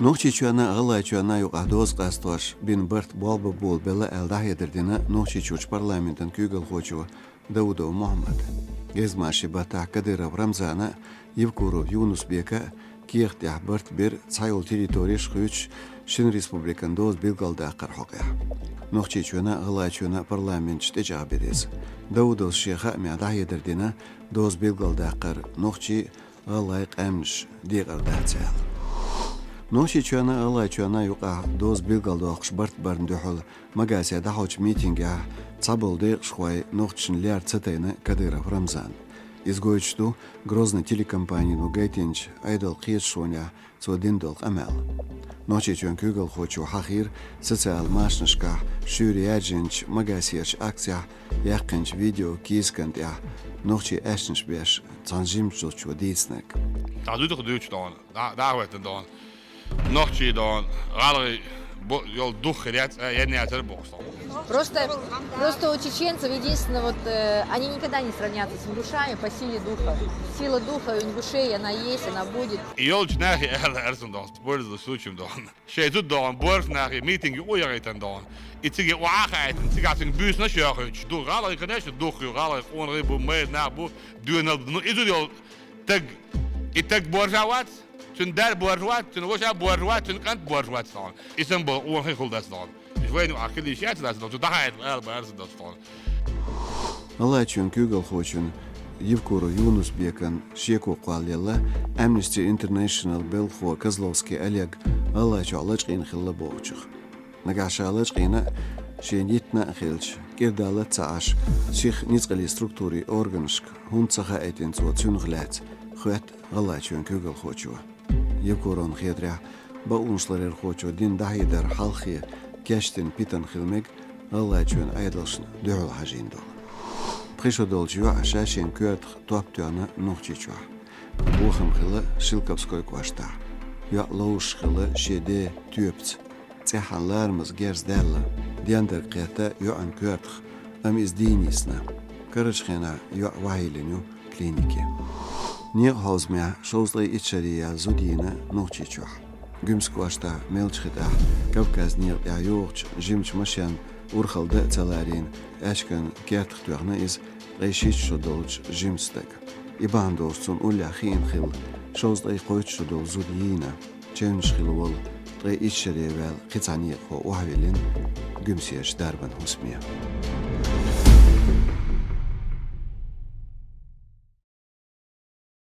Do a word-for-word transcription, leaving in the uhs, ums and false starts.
Нохчийчоьнна а, ГӀалгӀайчоьнна а юкъахь доза къастош бина барт болх бан болабелла аьлла, дӀахьедар дина Нохчийчуьрчу парламентан куьйгалхочо Даудов Мухьаммада. Гезгмашин баттахь Кадыров Рамзана а, Евкуров Юнус-Бека а кехат тӀехь барт бира цхьайолу территореш а хуьйцуш, шина республикан доза билгалдаккхаран хьокъехь. Нохчийчоьнна а, ГӀалгӀайчоьнна а парламенташ тӀечӀагӀбира иза. Даудовс шен хаамехь дӀахьедар дина, доза билгалдаккхар нохчийн а, гӀалгӀайн а къаьмнаш декъар дац аьлла. Нохчийчоьнна а, ГӀалгӀайчоьнна а юкъахь доза билгалдоккхуш барт барна дуьхьал Магасе дӀахьочу митингехь цхьаболу декъашхой нохчашна лерна ца тайна Кадыров Рамзана. Иза гойтуш ду Грозный телекомпанино гайтинчу Ӏедалан кхеташонехь цо дина долу къамел. Нохчийчоьнан куьйгалхочо хьахийра социал машанашкахь шуьйра яьржинчу Магасерчу акцехь яьккхинчу видео кийсакан тӀехь нохчийн аьшнаш беш цхьана жимачу зудчо дийцинарг. ДӀа дуьтух дуьйцу дона, дӀа, дӀа а хӀоьттина дона. Нохчий дона, гӀалгӀай бу-, йолу дух хир яц, а, енна яцара бохуш дона. Просто, просто у чеченцев единственное, вот, э, они никогда не сравнятся с ингушами по силе духа. Сила духа у ингушей, она есть, она будет. И йолчу нахе аьлла арсун дона, пользуясь случаем дона. Шайн зуда дона, борша нахе митинге охьаяхийтина дона. И цига охьа а хаийтина, цигахь цуьнга буьйсанаш а йохуьйтуш ду. ГӀалгӀай, конечно, дух ю, гӀалгӀай къонахий бу, майра нах бу, доьналла бу. Но иза йолу стаг, и стаг борша вац, цуьнан да борша вац, цуьнан ваша борша вац, цуьнан кӀант борша вац дона. И санна болу къонахий хила дац дона. Иза вайна юкъахь хила йиш яц дац дона, цу дӀахаийта ала бан арсун дац дона. ГӀалгӀайчоьнан куьйгалхочун Евкуров Юнус-Бекан шеко кхоллаелла Amnesty International белхахо Козловский Олег ГӀалгӀайчохь лачкъийна хилла бохучух. Нагахь ша лачкъийна а, шена йиттина а хилча, кӀира далла а ца Ӏаш, сиха ницкъаллин структурийн органашка хӀунда ца хаийтина цо цунах лаьцна, хоьтту ГӀалгӀайчоьнан куьйгалхочо. Евкуровна хетарехь, бакъонашларъярхочо дина дӀахьедар хьалххе кечдина питана хила мега ГӀалгӀайчоьнан Ӏедалшна дуьхьал хьажийна долу. Пхи шо долчу йоӀа ша шен коьртах топ тоьхна Нохчийчохь. Бохам хилла Шелковской кӀоштахь. ЙоӀ ловзуш хилла шен ден тоьпаца. ЦӀеххьана ларамаза герз даьлла, дендерг кхетта йоӀан коьртах, амма иза дийна йисна. Карарчу хенахь йоӀ охьайиллина ю клинике. Некъан хьовзамехь шовзткъе итт шаре яьлла зуда йийна Нохчийчохь. Гуьмсан кӀоштахь Мелча-ХӀитахь Кавказ-некъа тӀехь йогӀучу жимачу машенан урхалла дан а ца ларийна, аьчкан кертах тоьхна иза ткъе шийтта шо долчу жимачу стага. И бахьана долуш цунна уллехь хиъна хилла, шовзткъе кхойтта шо долу зуда йийна. Чевнаш хилла волу ткъе итт шаре ваьлла кхин цхьа некъахо охьавиллина Гуьмсерчу дарбан хӀусаме.